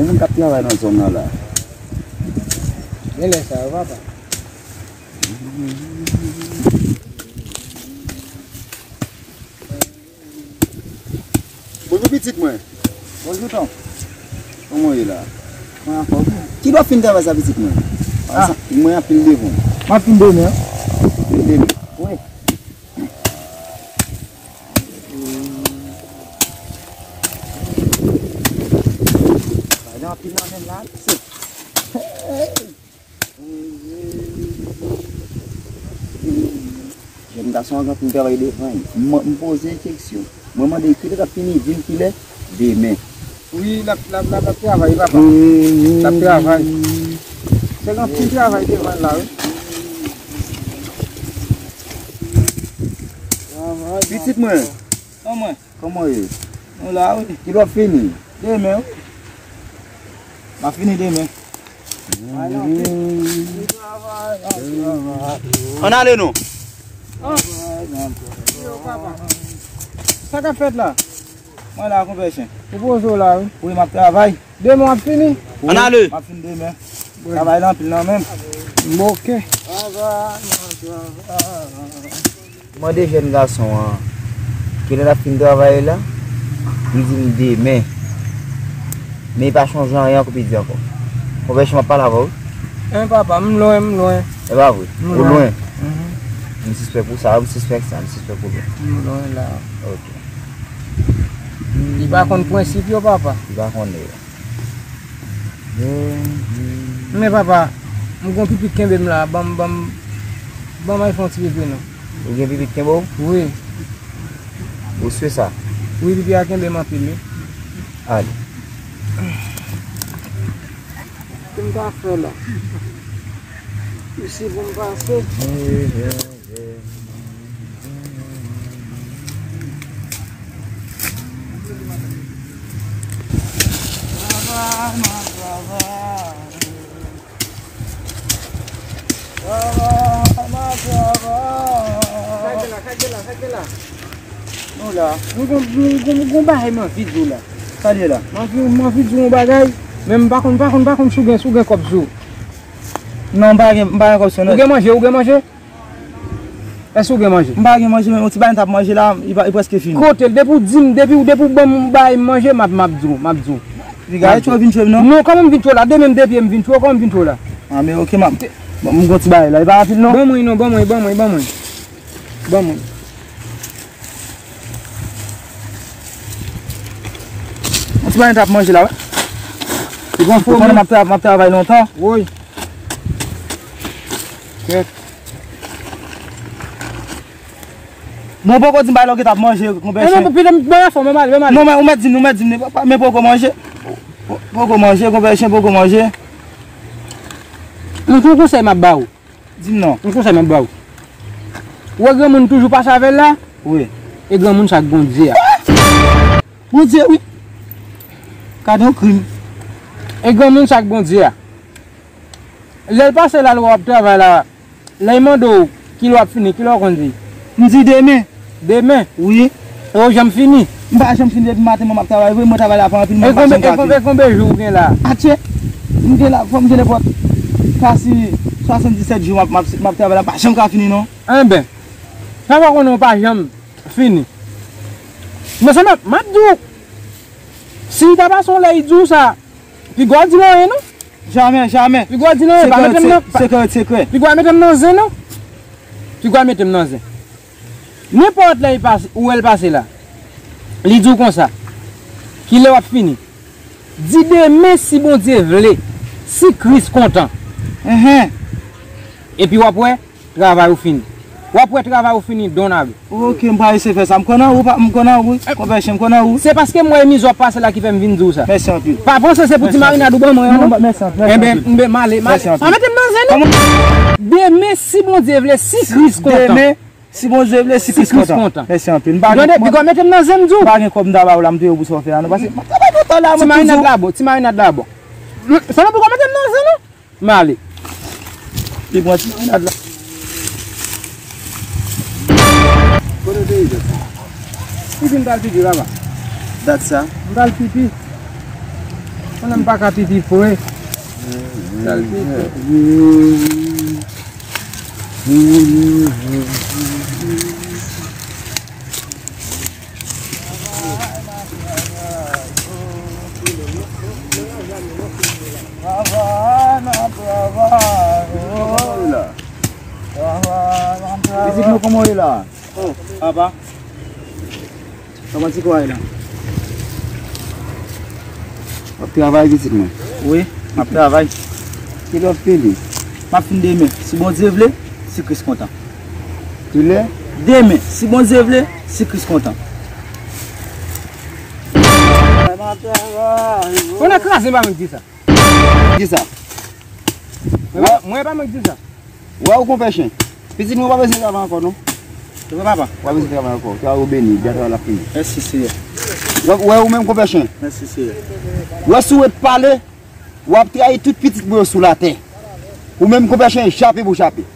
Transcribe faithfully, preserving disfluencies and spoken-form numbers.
Moun k ap travay nan zòn nan la. Genlè sa yo, papa. Bonjou pitit mwen. Bonjou tonton. Kòman w ye la? Mwen anfòm. Kilè w ap fin travay sa pitit mwen? Ah. Mwen anpil devan. M ap fin demen. Fin demen. Wi. Bagay anpil nan menm la. Jèn gason an gen pou l travay devan. M, m poze l kesyon. Mwen mande l kilè l ap fini, di m kilè? Demen. Wi, l ap, l ap, l ap, l ap travay, papa. L ap travay. Se gen anpil travay devan l la, wi. Travay, pitit mwen. Kòman? Kòman w ye? Nou la, wi. Kilè w ap fini? Demen, wi. M ap fini demen. Ann ale non. Sa k ap fèt la? Mwen la, konpè Chen. Ou poze w la, wi. Wi, m ap travay. Demen w ap fini? Wi, ann ale. M ap fini demen. Travay la anpil nan men m. M oke. Travay, travay. M mande jèn gason an kilè l ap fin travay la. Li di m demen. Men li pa chonje anyen ankò, li di ankò. Konpè Chen, m ap pale avè w wi. En papa, m lwen, m lwen. E pa vre? Ou lwen? Mhm. M sispèk ou sa, m sispèk sa, m sispèk ou lwen. M lwen la. Ok. Li pa konn prensip yo, papa. Li pa konnen yo. Men papa, m gon pipi k kenbe m la, ban m, ban m, ban m al fè yon ti pipi non. Ou gen pipi k kenbe w? Wi. Ou si sa? Wi, pipi a kenbe m anpil, wi. Ale. Pou m ta fè la? Isi pou m pase. Sa gen la, sa gen la, sa gen la? Nou la. Nou gon, nou gon, gon bagay m anvi di w la. Sa l ye la? M anvi, m anvi di w yon bagay, men m pa konn, pa konn, pa konn si w gen, si w gen kòb sou ou. Non, m pa gen, m pa gen kòb sou mwen. Ou gen manje, ou gen manje? Èske ou gen manje? M pa gen manje, men yon ti bagay m t ap manje la, li pa, li prèske fini. Kote l? Depi w di m, depi w, depi w ban m yon bagay m manje, m ap, m ap di w, m ap di w. Piga, e tchwe vin tchwe m non? Non, kòman m vin tchwe w la? Demen m devye m vin tchwe w, kòman m vin tchwe w la? Ah, men oke, m ap, bon, m gon ti bagay la, li pa rapid non. Ban mwen non, ban mwen, ban mwen, ban mwen. Ban mwen. Yon ti bagay m t ap manje la, wi. Ou konnen m ap tra-, m ap travay lontan. Woy. Kèt. Bon, poko di m bagay la w gentan ap manje, konpè Chen. Non, men poko manje, konpè Chen poko manje. Yon konsèy m ap ba w. Di m non. Yon konsèy m ap ba w. Ou wè granmoun toujou pase avè l la? Wi. E granmoun sa k Bondye a. Bondye, wi. Gade yon krim. E granmoun sa k Bondye a. Lè l pase la, l wè w ap travay la. Lè l mande w kilè w ap fini, kilè w konn di? M di demen. Demen? Wi. E ou janm fini? M pa janm fini depi maten, mwen m ap travay vre, mwen travay la pa anpil, mwen pa janm ka fini. E konbe, e konbe jou ou gen la? Atye, m gen la, fò m gen nenpòt pase swasanndisèt jou m ap, m ap, m ap travay la, m pa janm ka fini non. Enben, sa fè w konnen w pa janm fini. Mezanmi, m ap di w, si l ta pase yon lè, li di w sa, piga w di l anyen non. Jamè, jamè. Piga w di l anyen, pa mete m nan, sekrè, sekrè. Piga w mete m nan zen non. Piga w mete m nan zen. Nenpòt lè li pase, ou wè l pase la, li di w konsa, kilè w ap fini? Di demen si Bondye vle, si Kris kontan. Enhen. Epi w ap wè, travay ou fini. W ap wè travay ou fini, Don Abe. Oke, m pa eseye fè sa. M konn an ou, pa, m konn an ou, wi. Konpè Chen, m konn an ou. Se paske m wè mizè w ap pase la ki fè m vin di w sa. Mèsi anpil. Pa panse se pou ti marinad ou ban mwen an non. Mèsi anpil. Enben, m ale, m ale. Pa mete m nan zen non. Demen, si Bondye vle, si Kris kontan. Demen, si Bondye vle, si Kris kontan. Mèsi anpil. M pa gen, piga w mete m nan zen, m di w. M pa gen kòb m ta ba w la, m te yo pou sa w fè a non. Paske m ap travay lontan la, mwen toujou. Ti marinad la bon, ti marinad la bon. Sa nan piga w mete m nan zen non. M ale. Li pran ti marinad la. Kote w te ye dat sa? Pipi m t al pipi, papa. Dat sa? M t al pipi. Mwen menm pa ka pipi vre. Travay, n ap travay, oh. Travay, n ap travay. Pitit mwen, kòman w ye la? Oh, papa. Kòman ti kò a ye la? W ap travay, pitit mwen? Wi, m ap travay. Kilè w ap fini? M ap fin demen, si Bondye vle, si Kris kontan. Kilè? Demen, si Bondye vle, si Kris kontan. Ou nan kraze, pa mwen di sa. Di sa. Mwen pa, mwen pa mwen di sa. Wè ou konpè chen. Pitit mwen pa bezwen travay ankò non. Se vre papa. W pa bezwen travay ankò. Travay ou beni, byen travay la fini. Mèsi Seyè. W ap wè ou menm konpè chen. Mèsi Seyè. Wè si w ret pale, w ap trayi tout pitit mwen yo sou latè. Ou menm konpè chen, chape pou chape.